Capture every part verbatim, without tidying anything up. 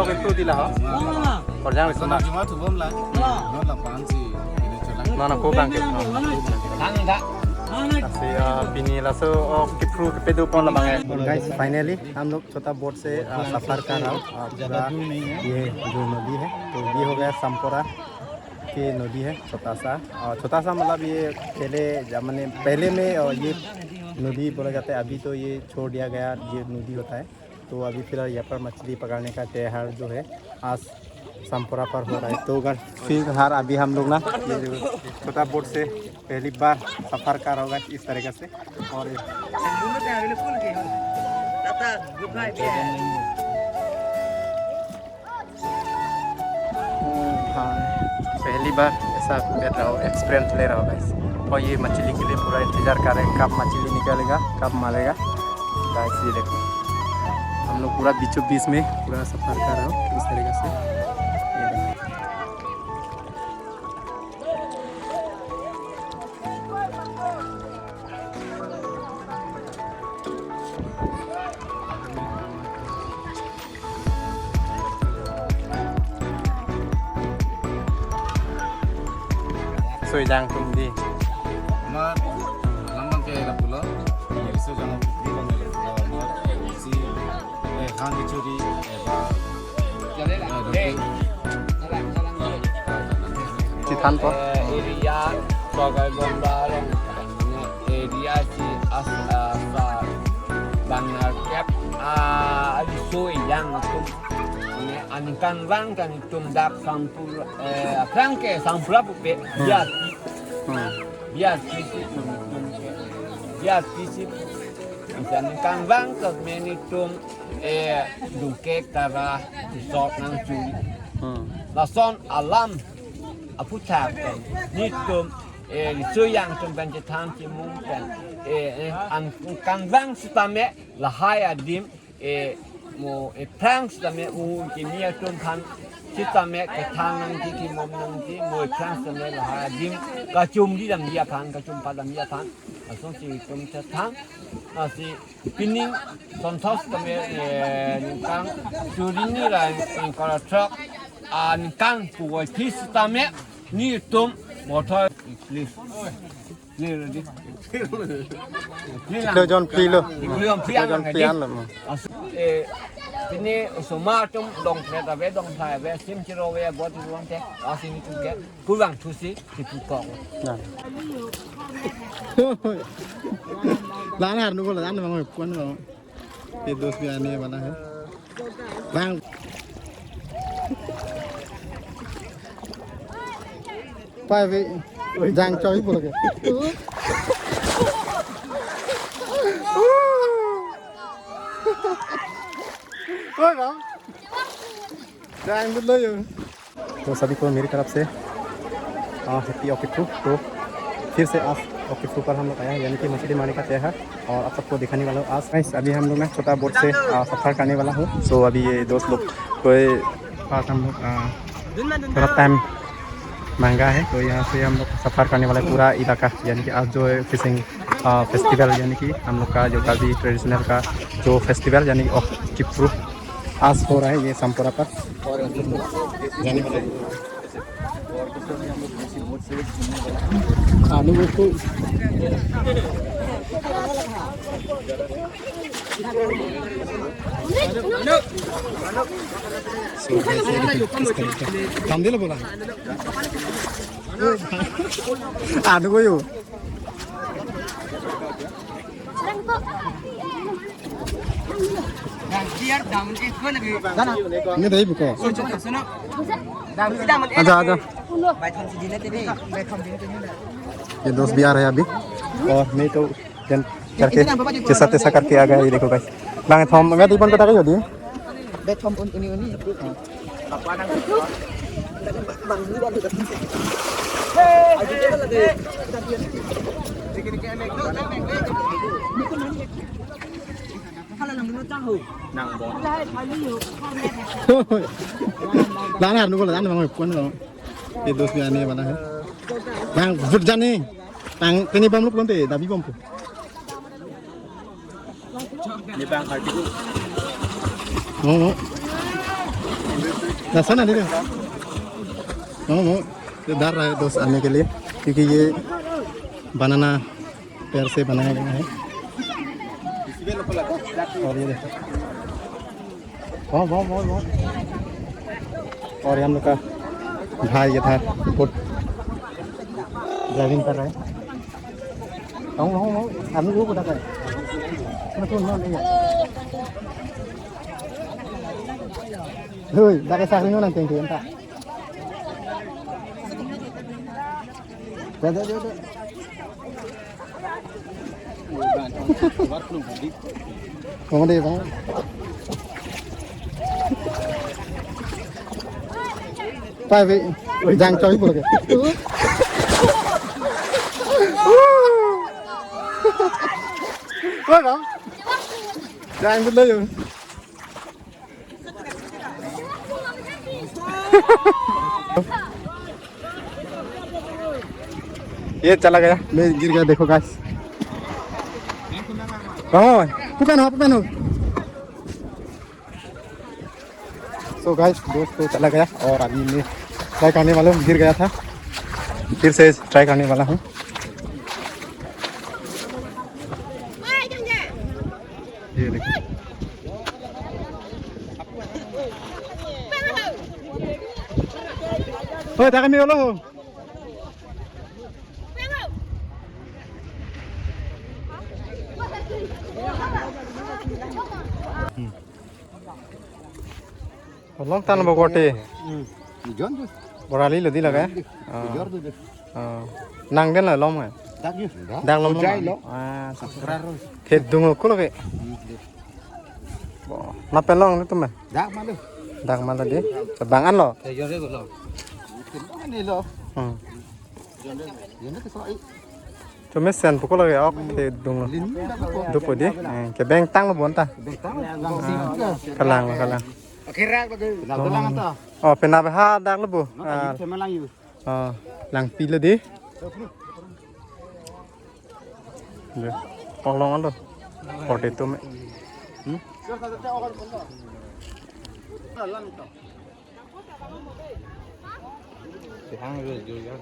ok itu di lah. Korjang di sana. Cuma tuh belum lah. Belum lah, apaan sih? Ini cuman. Mana ko bangkit? Lasi, ah, pini laso ok kipru kepedo pon labang eh. Guys, finally हम लोग छोटा बोट से, आ, सफर कर रहा हूँ। आ, पूरा ये जो नदी है, तो ये हो गया संपोरा की नदी है, छोटा सा। और छोटा सा मतलब ये पहले जमाने, पहले में, और ये नदी बोला जाता है, अभी तो ये छोड़ दिया गया, ये नदी होता है। तो अभी फिलहाल यहाँ पर मछली पकड़ने का त्यौहार जो है, आज संपोरा पर हो रहा है। तो अगर फिलहाल अभी हम लोग ना, ये जो छोटा बोट से पहली बार सफर कर रहा होगा इस तरीके से। और हाँ, पहली बार ऐसा बैठ रहा हूँ, एक्सपीरियंस ले रहा हूँ गाइस। और ये मछली के लिए पूरा इंतजार कर रहे हैं, कब मछली निकलेगा, कब मारेगा। गाइस, ये देखो, हम लोग पूरा बीचों बीच में पूरा सफर कर रहा हूँ इस तरीके से। ये देखो। Soi jang tum di. Amar alam abang ke lapulo. Iso jang di bang ke lapulo. Amar si, eh, han churi, eh, ba, eh, Chethan po. Eh, area, Sogai Gonda along, area si as, ah, sa, bang narkep, ah, aliso ejang atum. Aningkanvang kan itum dak sampur, eh, aphrang ke sampura pupe, Hmm. Biar, Hmm. Biar sisi itum ke. Biar sisi. Aningkanvang ke meni itum, eh, dungke kara, tisok nangchuri. Hmm. Lason alam aputhak pen nelitum, eh, suyang atum pen chethan chimung pen, eh, eh, aningkanvang sitame lahai adim, eh, mo, eh, aphrang sitame mo kimi atum aphan sitame kethan nangji, kimum nangji, mo aphrang sitame lahai adim kachumri damji aphan, kachumpa damji aphan. Lasonsi itum chethan, lasi pining sonthos tame, eh, ningkan churi ni ra ningkan throk, ah, ningkan puvoiphit sitame nelitum mothoi, please. Please, ready? Please, Lo jon pli lo. Lo jon pli Lo jon pli lo. Asu, eh, pini osomar atum dongpret ave, dongphai ave, sim chiro ave, bot iruang te, lasi nelitum ke kurvangthusi kipukok. Nah. Lan har nu ko lan bang pon bang. Ye dos bhi aane wala hai. Bang. Pai ve jang choi pura ke. Oi bang. Jang dut lo yo. तो सभी को मेरी तरफ से, आ, happy Okipru। तो फिर से आज Okipru पर हम लोग आया है, यानी कि मछली मारने का त्यौहार, और आप सबको दिखाने वाला हूँ आज। गाइस, अभी हम लोग ना छोटा बोट से, आ, सफर करने वाला हूँ। सो अभी ये दोस्त लोग के पास हम लोग, आ, थोड़ा टाइम मांगा है, तो यहाँ से हम लोग सफर करने वाला है पूरा इलाका, यानी कि आज जो है फिशिंग, आ, फेस्टिवल, यानी कि हम लोग का जो Karbi ट्रेडिशनल का जो फेस्टिवल, यानी कि Okipru, आज हो रहा है ये संपोरा पर। जाने वाला है। आने को तो काम दे लो बोला। आने को यो। Ini tadi buka. Aja, aja. ये दोस्त भी आ रहे हैं अभी, और मैं तो जन करके, जैसा तैसा करके आ गया। ये देखो गाइस, bang thom, मैं तो इबन को टाका दी। Bag thom un-, uni uni. Nang bon. Lan ar nu ko lan mang pon lo. ये दोस्त भी आने वाला है। Bang, jut jani. Bang, tini bom lo pon te, dabi bom ko. Ni bang harti ko. Oh, oh. Dasana ni de. Oh, oh. ये डर रहा है दोस्त आने के लिए, क्योंकि ये बनाना पेड़ से बनाया गया है। और ये देखो, वाह, वाह, वाह, वाह। और ये हम लोग का भाई इधर बोट ड्राइविंग कर रहा है। हम, हम, हम, हम लोग को पता है। सुनो, सुनो, नहीं है। Hui, dak sakring nang tengke enta. Deh, deh, deh, deh. Kamu deh, Bang. Pai, pai. Jang choi boleh ke? Wah, Bang. Jang boleh ya. ये चला गया, मैं गिर गया, देखो guys. Oh, bukan apa, bukan. So guys, दोस्त तो चला गया और अभी मैं ट्राई करने वाला हूँ, गिर गया था, फिर से ट्राई करने वाला हूँ। ये देखो। Oi, tak kami ulo. Hmm. Long tan bo kote. Hmm. Jon tu. Borali lo di laga. Jon tu. Ah. Jon tu. Ah. Nang den la lom ngai. Dak yus. Dak lom. Ojai lo. Ah. Sakrar. Thedung lo ko lo ke. Hmm, deh. Bo, na pelong ni tume. Dak malu. Dak malu di. Bang an lo. Jon re lo. Jon re lo. Hmm. Jon re ke so i. Tume sen puko lagi ok thedung lo. Lin dak ko. Dupo di. Eh, ke beng tang lo bonta. Beng tang. Lang. Ah, kalang, kalang. Akhirnya lagi. Lang, lang ta. Oh, pena beha dak lo bu. No, ah. Tadi saya malang yus. Ah, langpi lo di. Deh, paklong alo. Potato me. Hmm? Sihang yo, yo, yo.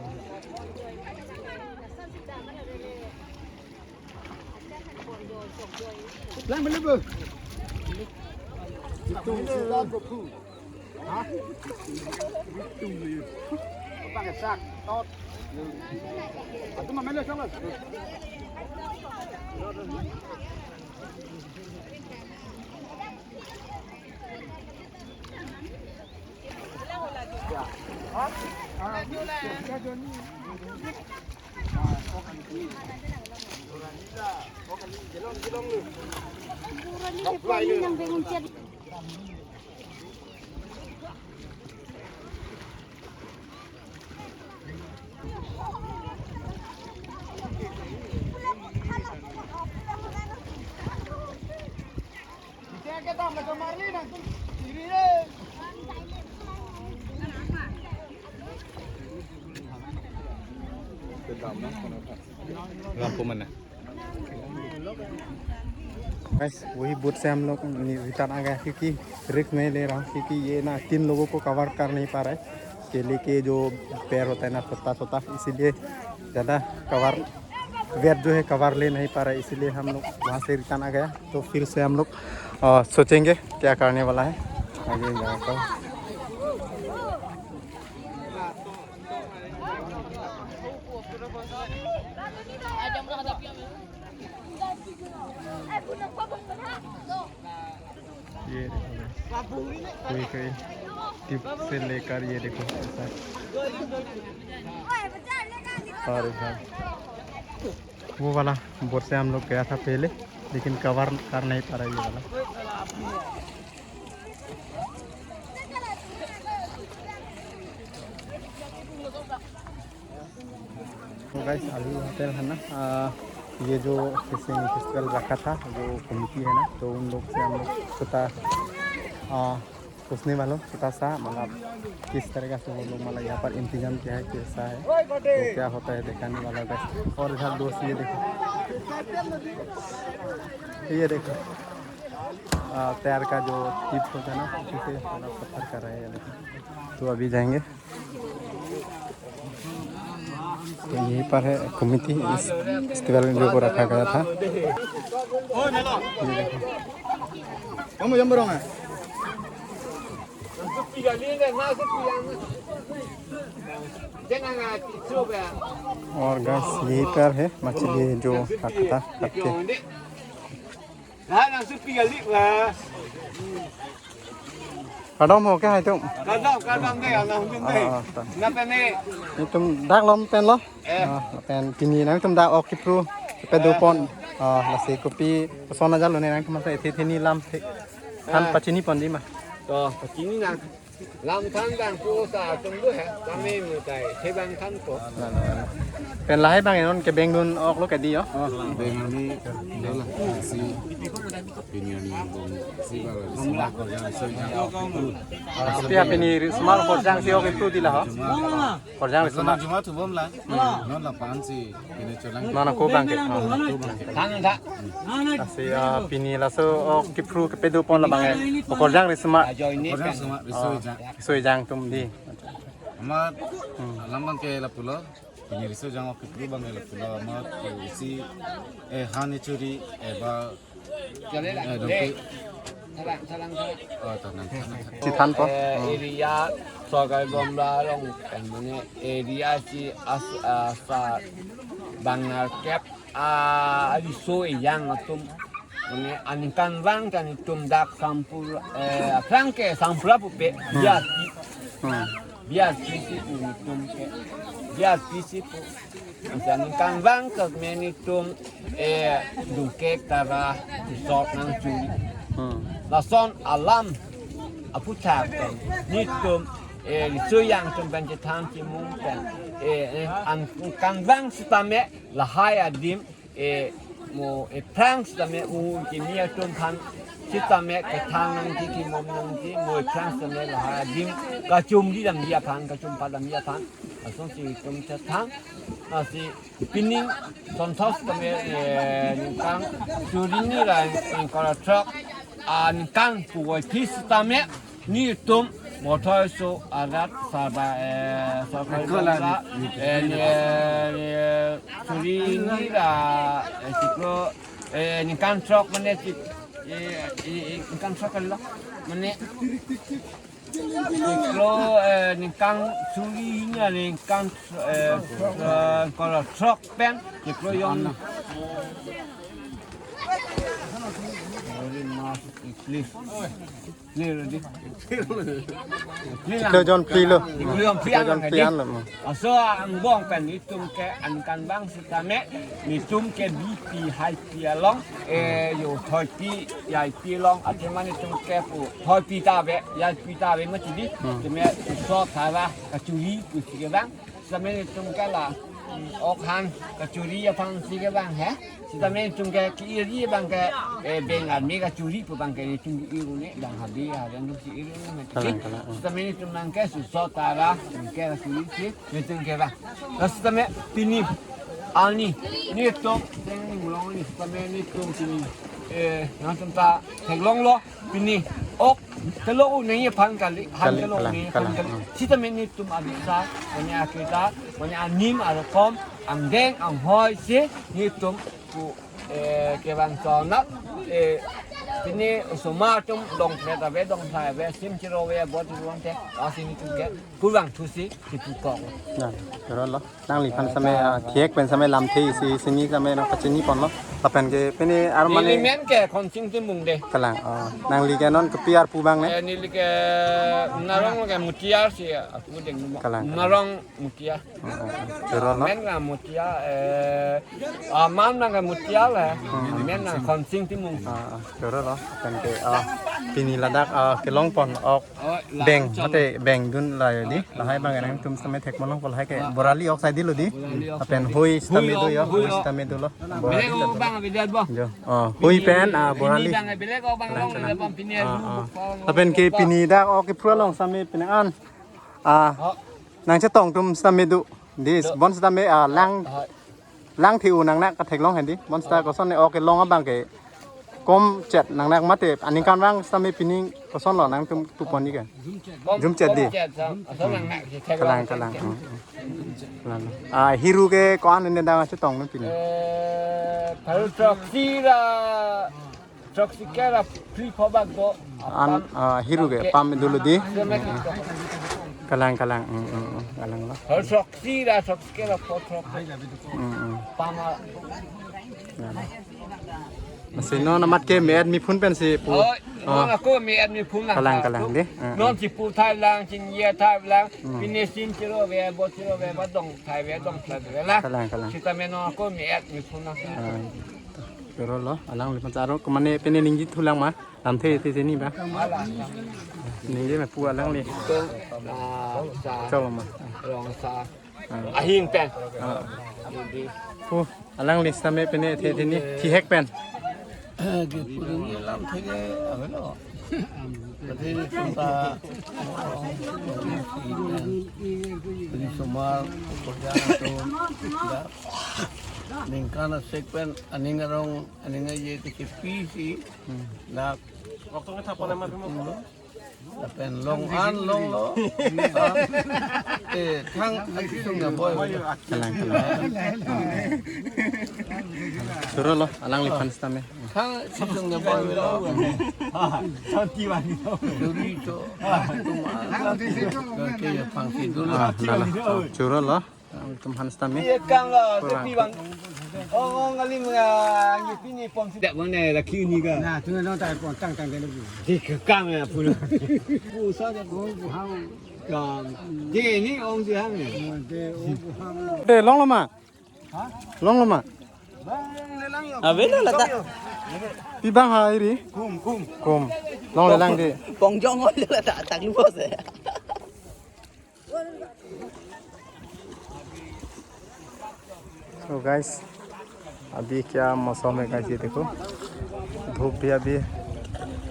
Lang beli bu. Itu sudah berpu. Ha? Itu beli. Bang sak tot. Atu mamelo sabar. Lampu mana? Guys, वही बोट से हम लोग नि-, रिटर्न आ गया, क्योंकि रिस्क नहीं ले रहा, क्योंकि ये ना तीन लोगों को कवर कर नहीं पा रहा है। केले के जो पेड़ होता है ना, छोटा छोटा, इसीलिए ज़्यादा कवर, वेट जो है, कवर ले नहीं पा रहा है, इसीलिए हम लोग वहाँ से रिटर्न आ गया। तो फिर से हम लोग, अ, सोचेंगे क्या करने वाला है आगे जाकर। ये देखो भाई। कोई, कोई। टिप से लेकर ये देखो ऐसा। और इधर वो वाला बोट से हम लोग गया था पहले, लेकिन कवर कर नहीं पा रहा ये वाला। तो गाइस, अभी होटल है ना, आ, ये जो फिशिंग फेस्टिवल रखा था, जो कमेटी है ना, तो उन लोग से हम लोग छोटा, आ, पूछने वाला हूँ, छोटा सा, मतलब किस तरीका से वो लोग, मतलब यहाँ पर इंतजाम क्या है, कैसा है, तो क्या होता है, दिखाने वाला है गाइस। और इधर दोस्त ये देखो, ये देखो, आ, तैर का जो टिप होता है ना, उसी से मतलब पत्थर कर रहे हैं ये देखो। तो अभी जाएंगे। तो यहीं पर है कमेटी, इस फेस्टिवल जो को रखा गया था। ये देखो। और गाइस, यहीं पर है मछली जो रखा था, काट के। Kadom ho ke hai tum? Kadom, kadom dei, alang tum dei. Ah, ah, ta. Nang pen ne? Itum dak lom pen lo? Eh. Ah, pen pini nangtum dak ok kipru kepadopon. Ah, lasi kopi son ajat lo ne nangtum masa ithi thini lam the. Than pachini pon di ma. To, pachini nang. Lam than bang ko sa tum do he. Kami mutai, se bang than ko. Pen lahai bang non kebeng dun ok lo ke di yo. Oh, beng ani dola si pini ani bong si ba si ba ko jang so jang. Kopi ha pini ri semar korjang si ok itu di la ho. Korjang ri semar. Juma tu bom la. Non la pan si pini cholang. Nana ko bang ke. Ah, ko bang ke. Than tha. Lasi, ah, pini laso ok kipru kepadopon la bang e. Korjang ri semar. Ajo ini korjang kan. Semar ri so jang. Ri so jang tum di. Amat alam bang ke lapulo. Pini ri so jang ok kipru bang ke lapulo. Amat isi, eh, hani churi, eh, ba, eh, dongki. Salang, salang, salang. Oh, tenang, tenang. Si than po. Eh, area, Sogai Bomla along, kan mane area si as, asa Bangalkep, ah, ri so ejang atum. Mane aningkanvang kan itum dak Sampur, eh, aphrang ke Sampura pupe, hmm, biar si. Hmm. Biar si si pu itum ke. Biar si si pu. Aningkanvang ke mane itum, eh, dungkek tara, isok nangchuri. Hmm. Lason alam aputhak kan. Netum, eh, ri so jang atum pen chethan chimung kan. Eh, eh, aningkanvang sitame lahai adim, eh, mo, eh, aphrang sitame mo kimi atum aphan sitame kethan nangji, kemom nangji, mo aphrang sitame lahai adim kachumri damji aphan, kachumpa damji aphan. Lasonsi itum chethan, lasi pining sonthos tame, eh, ningkan suri hini ra ingkoi ra throk, ah, ningkan puvoiphit sitame netum mothoi so arat saba, eh, sarkar, eh, ni, eh, ni, eh, suri hini ra, eh, chiklo, eh, ningkan throk mane chik, eh, eh, eh, ningkan throk kan lo, mane chiklo, eh, ningkan suri hini ra ningkan, eh, eh, ingkoi ra throk pen chiklo jon. Please. Chiklo jon phli lo. Chiklo jon phli. Chiklo jon phli an lo. Laso angbong pen itum ke aningkanvang sitame, itum ke B P high P along, eh, yo thirty, ya P along, athema netum ke pu thirty ta ave, ya P ta ave mati di. Hmm. Teme so tara kachuri pusi kevang. Sitame netum ke la, mm, ok han kachuri aphan si kevang he. Sitame netum ke ke-iri abang ke, eh, beng arme kachuri pu abang ke netum ke-iri ne, bang habe, ha, bang si iri ne mati. Kalang, kalang, hmm. Sitame netum abang ke so tara, netum ke kachuri si, netum kevang. Laso sitame pini, arni, netum, teng ni mulong ni, sitame netum pini, eh, nangtum ta theklonglo, pini, ok, kelong un nangji aphan kali, han, kali, kelong un, kalang, nangji aphan, kalang, kali. Hmm. Sitame netum abisa, mane akita, mane anim arokom, angdeng anghoi si, netum pu, eh, kevang chonat, eh, Pini osomar atum dongphlet ave, dongphai ave, sim chiro ave, bot chiro ave, lasi nelitum ke kurvangthusi kipukok. Nah, choro lo. Nangliphan same, ah, thihek pen same lamthe isi sini same nangpachini ponlo. Lapen ke pini armane. Neli men ke Khonsing Timung de. Kalang, oh. Nangli ke non kopi arpu abang ne? Eh, neli ke Narong ke Mutiar si, ah, aku deng mo. Kalang, kalang. Narong Mutiar. Oh, oh, oh. Choro lo. Men na Mutiar, eh, ah, mam na ke Mutiar le. Hmm. Men na Khonsing Timung. Ah, ah, choro lo. Lapen ke, ah, pini ladak, ah, kelong pon ok. Oh, la beng, chong. Mate beng dun la yo di. Lahai abang nangtum same thek malong lahai ke borali ok sai dilo di. Borali ok. Lapen sai di. Hui sitame do yo, hui, hui ok. Sitame dolo. Borali. Belek ok abang bidat bo. Jo. Oh, hui pen, ah, pini borali. Abang belek ok abang. Kalang, long kalang. Abang pini. Ah, ah. Lapen ke pini dak ok kipru along same pini an. Ah. Oh. Nangchetong atum sitame do. Dis, do. Bon sitame, ah, lang. Ah. Lang thi-u nangnak katheklong handi. Bon sita koson ne ok kelong abang ke komchet nangnak mate aningkan vang sitame pini koson lo nangtum tupon ni ke? Jumchet di. Komchet, sa, asal nangnak si theklong. Kalang, kalang. Hmm, hmm. Kalang. Ah, hiru ke ko-an ne dang chetong ne pini? Eh, throksi ra, throksi ke ra phli pho bak do. An, ah, hiru ke pam dolo di. Same ke. Kalang, kalang. Hmm, hmm, hmm. Kalang lo. Throksi ra, throksi ke ra pho throk. Hmm, hmm. Pama. Kalang. Masi non amat ke me-et miphun pensi pu. Oh, oh. Non ako me-et miphun lang. Kalang, kalang, di. Eh, non eh. Si pu thai lang, chingje thai lang. Hmm. Pini sim chiro ave, bot chiro ave, ba dongphai ave, dongphlet ave lang. Kalang, kalang. Sitame non ako me-et miphun lang. Ah. Choro lo, alangliphan choro, kemane pini ningje thu lang ma, lamthe thi sini ba. Alang. Ningje me pu alangli. Ito, ah, sa, choro ma. Rong sa. Ah. Ahing pen. Ah. Hindi. Pu, alangli sitame pini the the ni, thihek pen. Eh, ke pudun ni lamthe ke, avelo. Pati sumta, pati somar, pekerja atum, ya. Ningkan asek pen, aning arong, aning aje ke chepi si, hmm. Dak. Waktu kita pernah makan apa? Lapen long an long lo. Eh, thang akisung na boy. Kalang, kalang. Choro lo, alangliphan sitame. Thang akisung na boy lo. Santi wani lo. Duri to. Tuma. Ke ya pangsi dolo. Ah, lalo. Choro lo. Nangtum han sitame. Iya, kang, ah, kurang. Tepi bang. Oh, oh, ngali mga, ngipi ni pom si. Dak bang ne, laki ni ka. Na, tu na ta pom tang tang tang. Di ke kang ya pun. Pu sa ja go bu hang. Kang. Di ni ong si hang ni. De, ong bu hang. De, long lo ma? Ha? Long lo ma? Bang, le lang yo. Ave lo la ta. Pi bang ha iri? Kum, kum. Kum. Long le lang di. Pong jong oi la ta, tak lu bos eh. तो गाइस, अभी क्या मौसम है गाइस, ये देखो, धूप भी अभी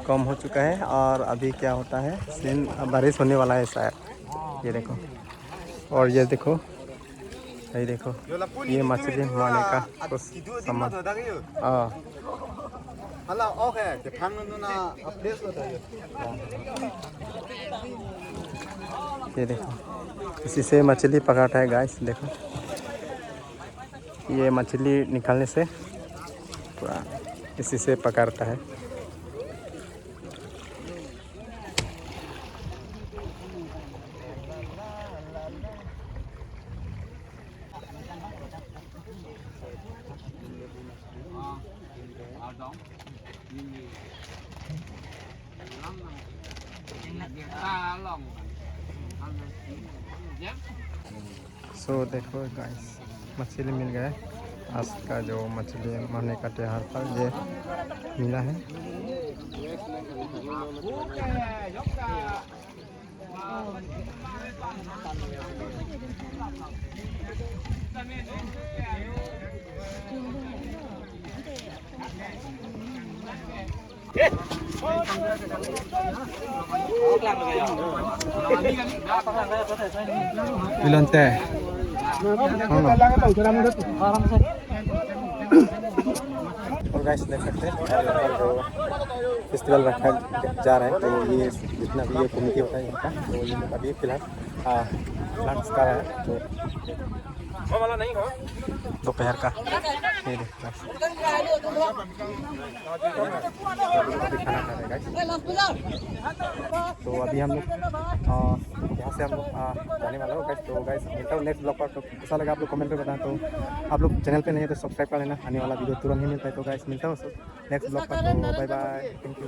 कम हो चुका है और अभी क्या होता है, सीन बारिश होने वाला है शायद। ये देखो, और ये देखो, ये देखो, ये मछली मारने का कुछ सामान। हाँ। Hala, okay, Japan nuna a place lo tayo. ये देखो, इसी से मछली पकड़ता है गाइस, देखो, ये मछली निकालने से पूरा इसी से पकड़ता है। So देखो गाइस, मछली मिल गया। आज का जो मछली मारने का त्योहार पर ये मिला है। Ilante. Ano? और गाइस, देख सकते हैं, फेस्टिवल रखा जा रहा है, तो ये जितना भी ये कमेटी होता है यहाँ का, तो ये अभी फिलहाल, आ, प्लांट्स का है, तो दोपहर का। ये देखो guys, अभी खाना खा रहे हैं guys। तो अभी हम लोग, अ, यहाँ से हम लोग, अ, जाने वाला हो guys। तो guys, मिलता हूँ नेक्स्ट ब्लॉग पर। तो कैसा लगा आप लोग कमेंट में बताएं। तो आप लोग चैनल पे नहीं है तो सब्सक्राइब कर लेना, आने वाला वीडियो तुरंत ही मिलता है। तो गाइस, मिलता हूँ नेक्स्ट ब्लॉग पर। तो बाय बाय, थैंक यू।